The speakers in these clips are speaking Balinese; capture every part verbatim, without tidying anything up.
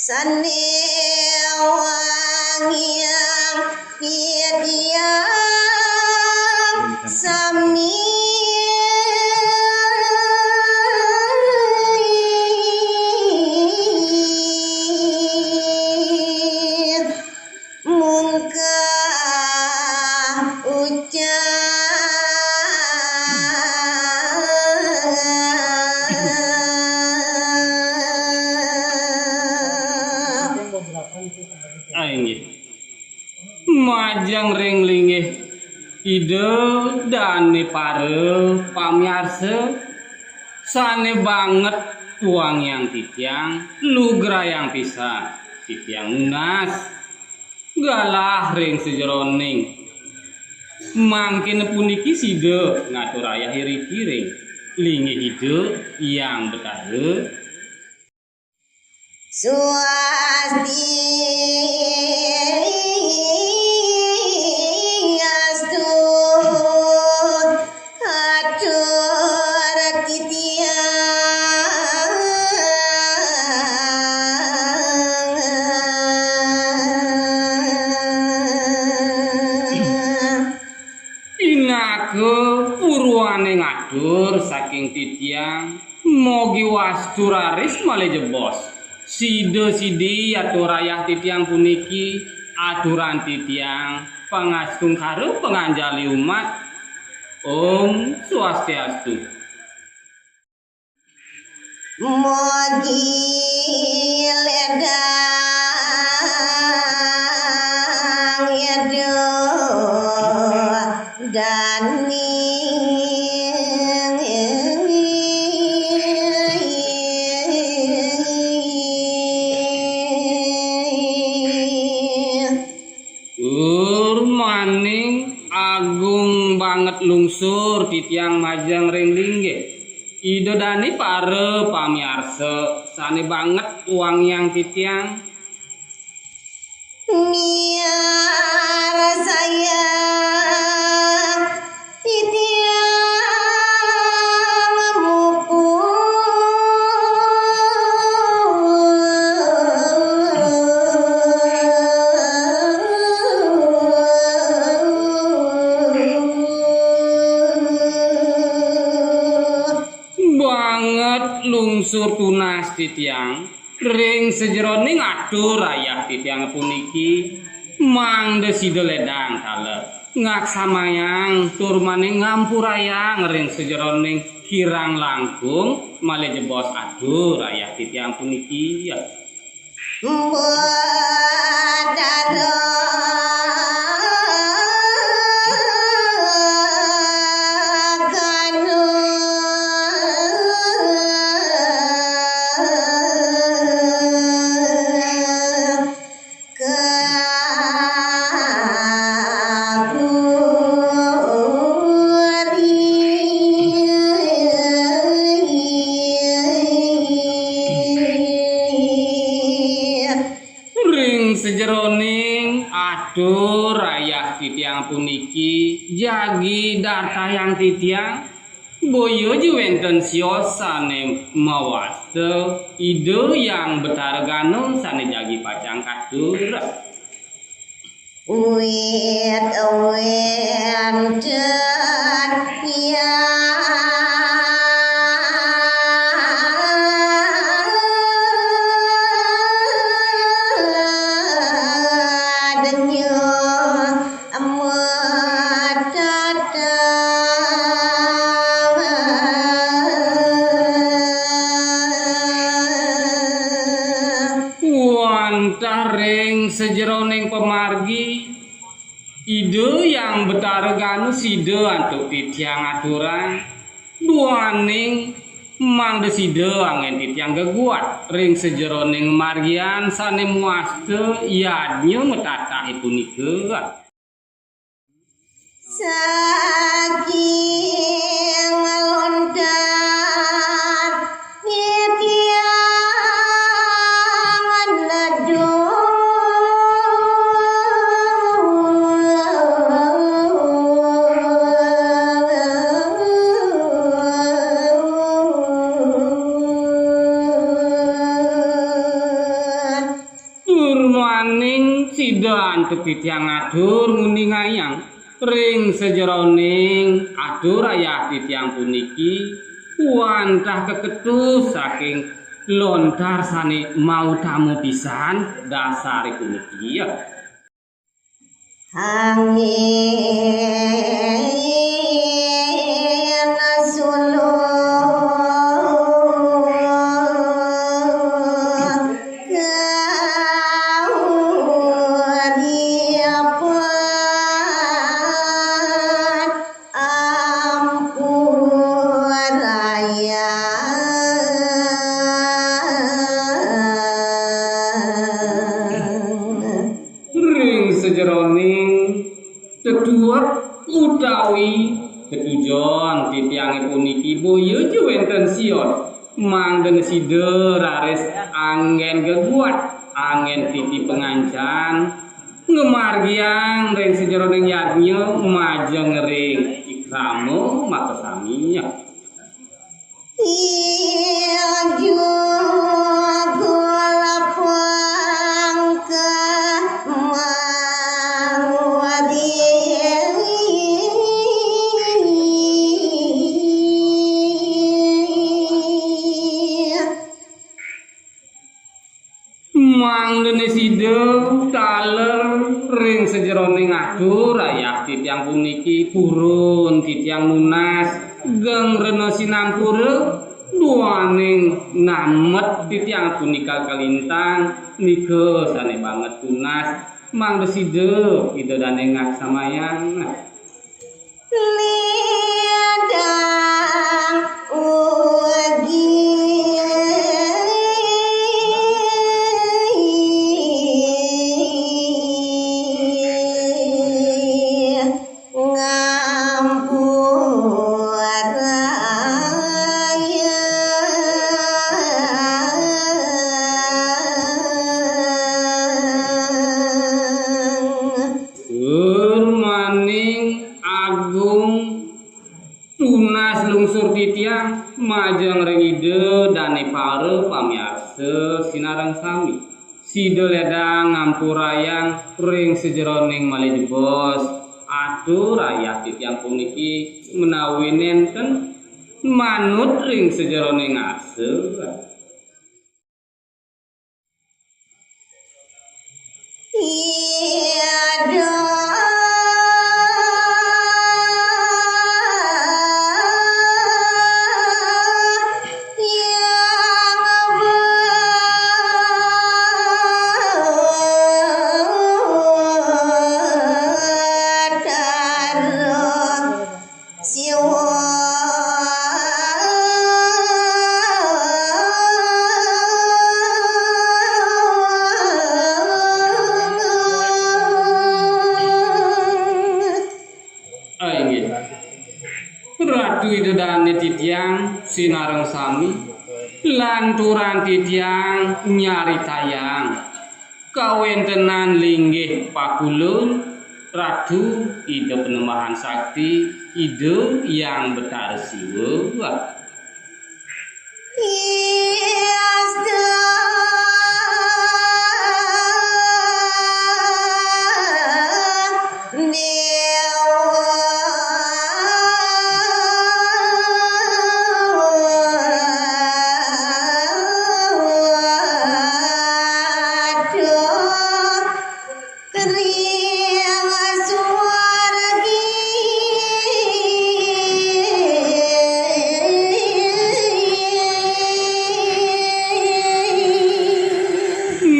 Sané wangiang titiang sami mungkah ucap. Ah, inggih. Majeng ring linggih Ida dané para pamiarsa, sané banget wangiang titiang, lugrayang pisan titiang nunas galah ring sajeroning mangkin puniki sida ngaturayah iriki ring linggih Ida Hyang Betara. Swastiastu, atur titiang. Pinaka purwaning atur saking titiang, mogi wastu raris malih jebos. Sida sidi aturayah titiang puniki, aturan titiang pangastungkara panganjali umat. Om Swastiastu. Mogi ledang Ida dané. Tur maning agung banget lungsur titiang majeng ring linggih Ida dané para pamiarsa, sané banget wangiang titiang. Miarsayang titiang muput. Banget lungsur tunas titiang ring sajeroning atur ayah titiang puniki, mangda sida ledang taler ngaksamayang tur maning ngampurayang ring sajeroning kirang langkung malih jebos atur ayah titiang puniki. Batara Ganu. Ring sajeroning atur ayah titiang puniki, jagi dartayang titiang, boya ja wénten sios sané mawasta Ida Hyang Betara Ganu sané jagi pacang katur. Wit wénten ya denya. Wantah ring sajeroning pamargi, Ida Hyang Betara Ganu sida antuk titiang aturang, duaning mangda sida anggén titiang geguat ring sajeroning margian sané mawasta yadnya matatah punika. Saking lontar titiang neduh. Ning sida antuk titiang atur nguningayang ring sajeroning atur ayah titiang puniki, wantah keketus saking lontar sane mautama pisan dasare puniki. Angin suluh kauripan ampurayang. Ring sajeroning tetuek utawi tetujon titiange puniki boya ja wenten sios, mangda sida raris anggen geguat, anggen titi pangancan, ngamargiang ring sajeroning yadnya majeng ring ikrama makasami. Ih, jugul pangkah mangudi. Mangdane sida taler ring sajeroning atur ayah titiang puniki purun titiang nunas geng rena sinampura duaning namet titiang punika kalintang nika sane banget tunas mangda sida Ida dane ngaksamayang. Ledang ugi ngampurayang. Tur maning agung tunas lungsur titiang majeng ring Ida dane para pamiarsa sinareng sami. Sida ledang ngampurayang ring sajeroning malih jebos atur ayah titiang puniki menawi nenten manut ring sajeroning arsa. Siwa. Ah, inggih. Ratu Ida dane titiang sinareng sami, lanturan titiang nyaritayang kawentenan linggih pakulun Ratu Ida Panembahan Sakti, Ida Hyang Betara Siwa. Ring suargi.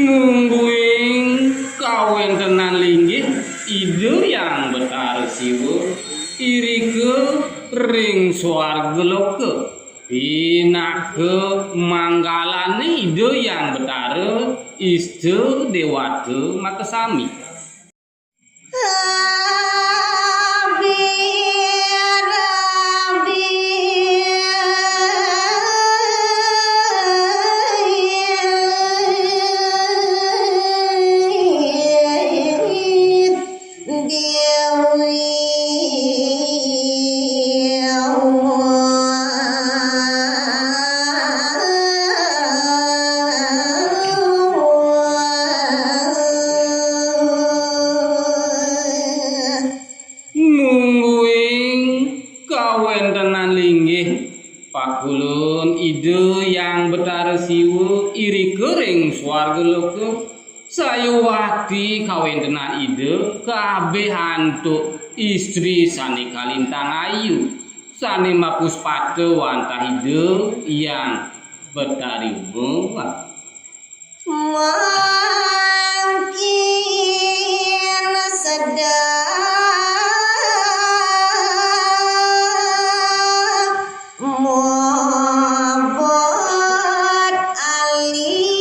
Mungguing kawentenan linggih Ida Hyang Betara Siwa, irika ring suarga loka. Pinaka manggalane Ida Hyang Betara, Ista Dewata makasami. swarga loka, sayuwakti kawéntenan Ida kabéh antuk istri sané kalintang ayu, sané mapuspata wantah Ida Hyang Betari Uma. Mangkin sedek mobot alih.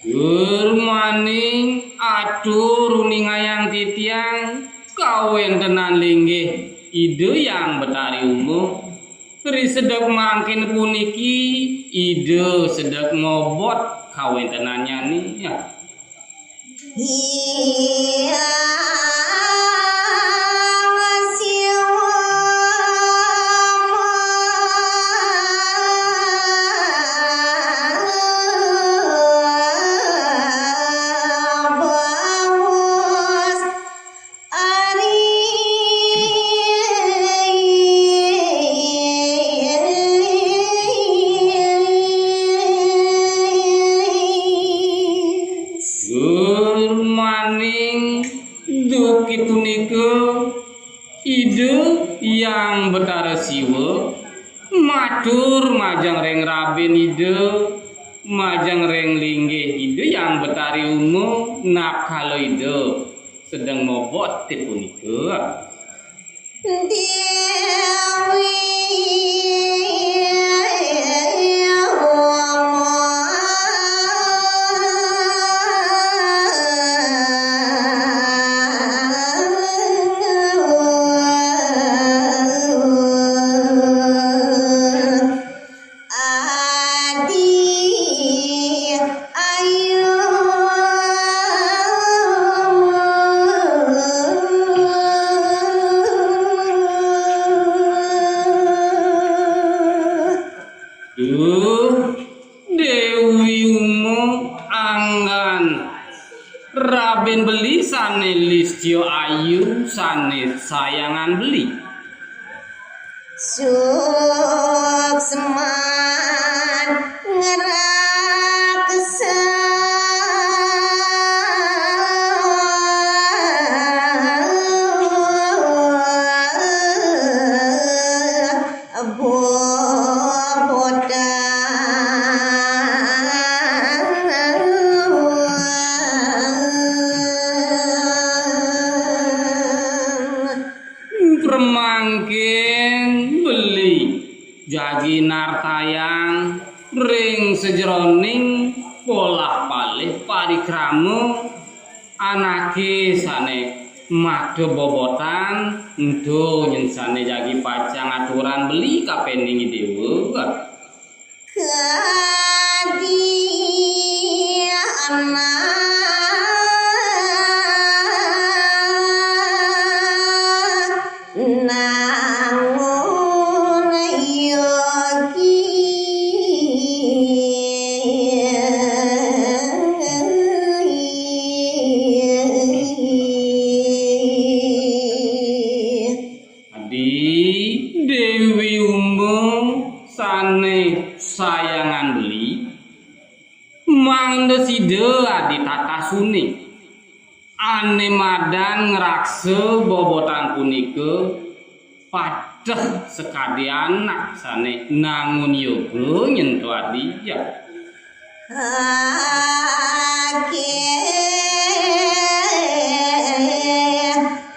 Tur maning atur uningayang titiang kawéntenan linggih Ida Hyang Betari Uma. Ri sedek mangkin puniki Ida sedek ngobot kawéntenannyané. Ya. Hyang Siwa Bawus Ari. Tur maning duke punika Ida Hyang Betara Siwa matur majeng ring rabin Ida, majeng ring linggih Ida Hyang Betari Uma, napkala Ida sedeng mobot punika. Déwi Uma. Adi ayu. Duh, Déwi Uma anggan rabin beli sané listya ayu, sané sayangan beli. Suksman ngraksa. Bobotan. Pramangkin beli jagi nartayang ring sajeroning polah palih parikrama anaké sané makta bobotan, ento nyen sané jagi pacang aturang beli kapénding Déwa. Kadi anak nangun yogi. Adi Déwi Uma sané sayangan beli, mangda sida adi tatah suning. Ané madan ngraksa bobotan punika pateh sakadi anak sané nangun yoga nyento adi. Akéh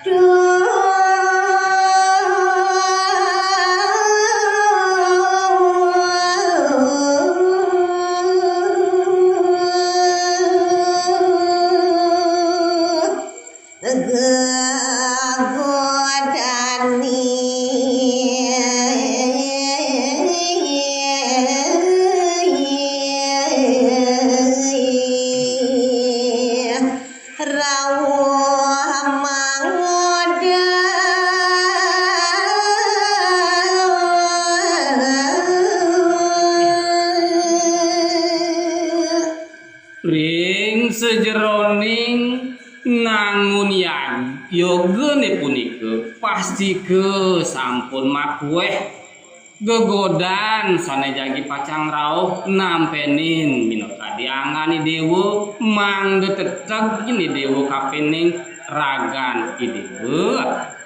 duh. Gegodani rawuh mangoda. Ring sajeroning nangun Mun yag-, yogane punika pastika sampun makueh gegodan sane jagi pacang rauh nampenin minakadi anggan Idewa, mangda teteg Idewa kapining ragan Idewa.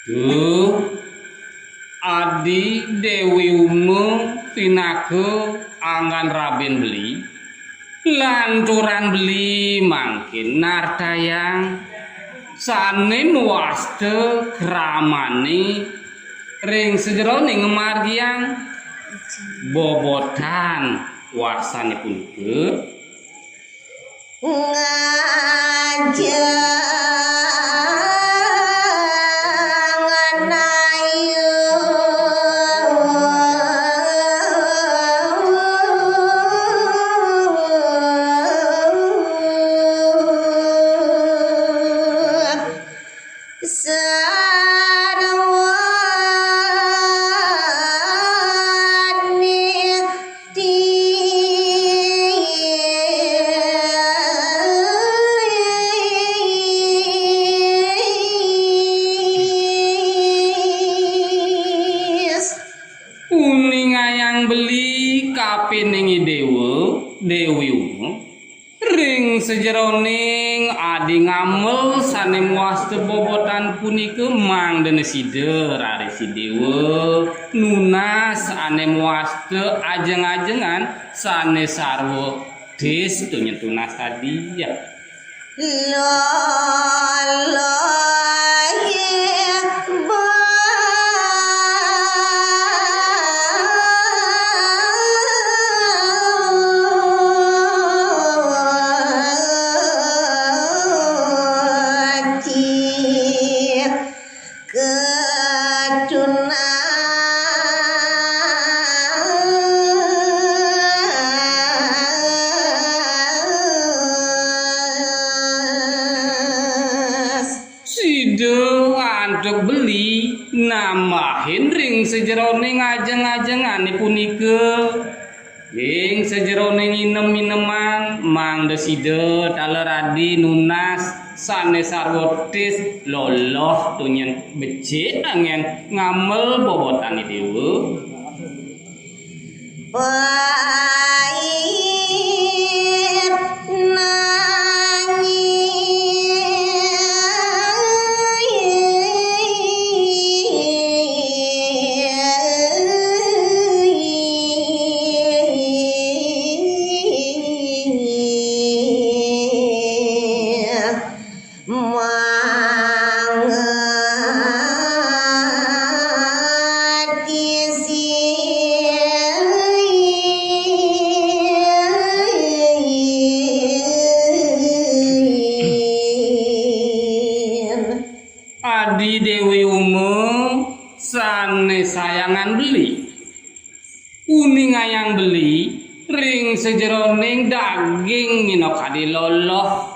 Duh, adi Dewi Uma pinaka anggan rabi beli, lanturan beli mangkin nartayang sane mawasta kramane ring sajeroning ngamargiang bobotan warsane punika. Uningayang beli kapining Idewa, Dewi Uma. Ring sajeroning adi ngamel sane mawasta bobotan punika mangdane sida raris Idewa nunas ane mawasta ajeng-ajengan sane sarwa tis tunyen tunas adi. Sida antuk beli nambahin ring sajeroning ajeng-ajengane punika. Ring sajeroning inem-ineman, mangda sida taler adi nunas sane sarwa tis loloh tunyen becik anggen ngamel bobotane Dewa. Adi Dewi Uma sane sayangan beli. Uningayang beli ring sajeroning daging minakadi loloh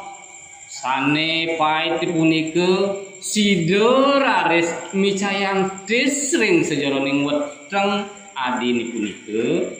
sane pait punika, sida raris micayang tis ring sajeroning weteng adine punika.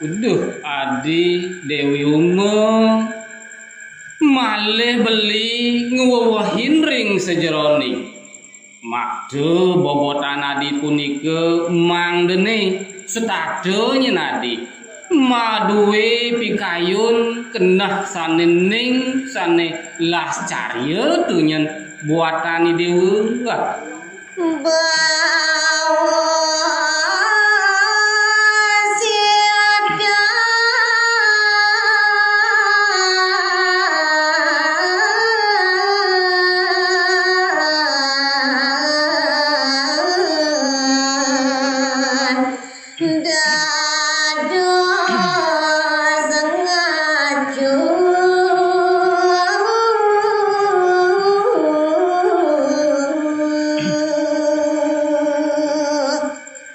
Uduh, adi Dewi Uma malih beli ngwewehin ring sajeroning Makta bobotan adi punika mangdene setata nyen adi maduwe pikayun keneh sane ning sane lascarya tunyen buatan Idewa.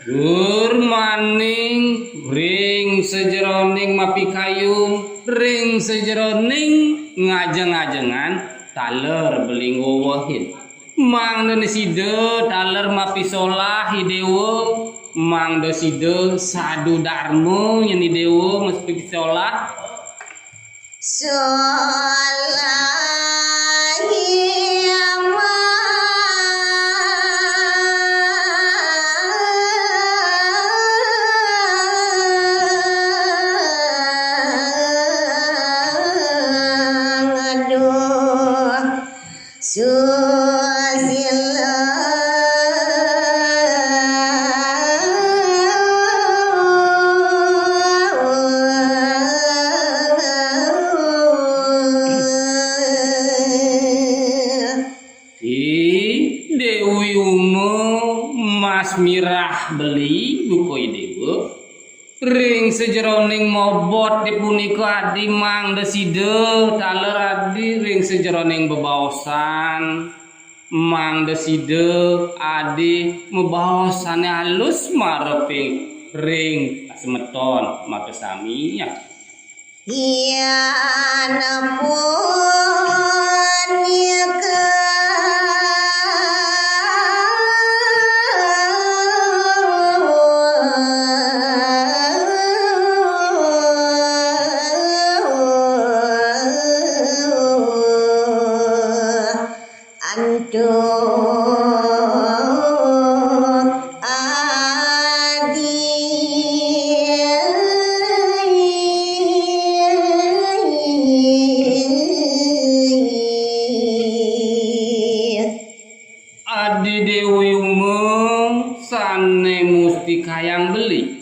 Dur maning ring sajeroning mapikayun, ring sajeroning ngajeng-ajengan, taler beli ngwewehin. Mangda sida taler mapisolah Idewa, mangda sida sadu darma nyen Idewa mapisolah. Ti Dewi Uma mas mirah beli buka Idewa. Ring sajeroning mobot dipunika adi mangda sida taler adi ring sajeroning bebaosan mangda sida adi mabaos sane alus mareping ring semeton makasami. Yan punika antuk adi. Adi Dewi Uma sane mustikayang beli.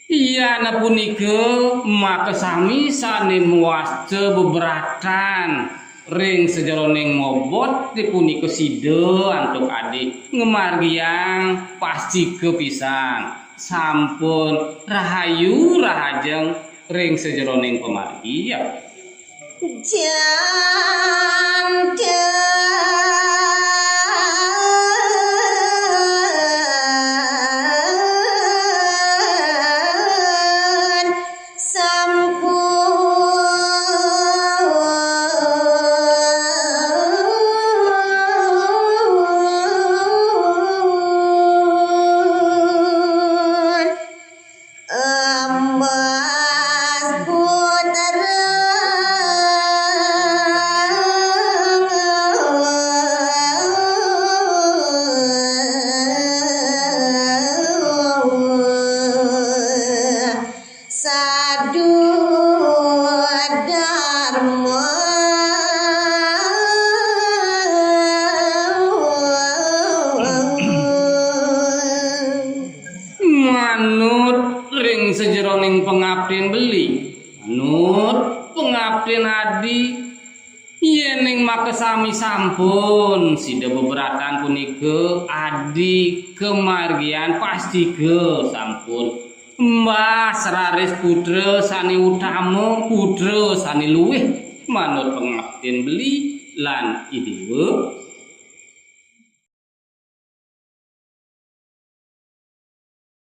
Yan punika makasami sane mawasta bebratan ring sajeroning mobot dipunika sida antuk adi ngamargiang pastika pisan. Sampun rahayu rahajeng ring sajeroning pamargi. Janten sampun Embas putra sadu darma. Manut ring sajeroning pangaptin beli, manut pangaptin adi, yening makasami sampun sida bebratan punika adi kamargian pastika sampun embas raris putra sane utama, putra sane luih manut pangaptin beli lan Idewa.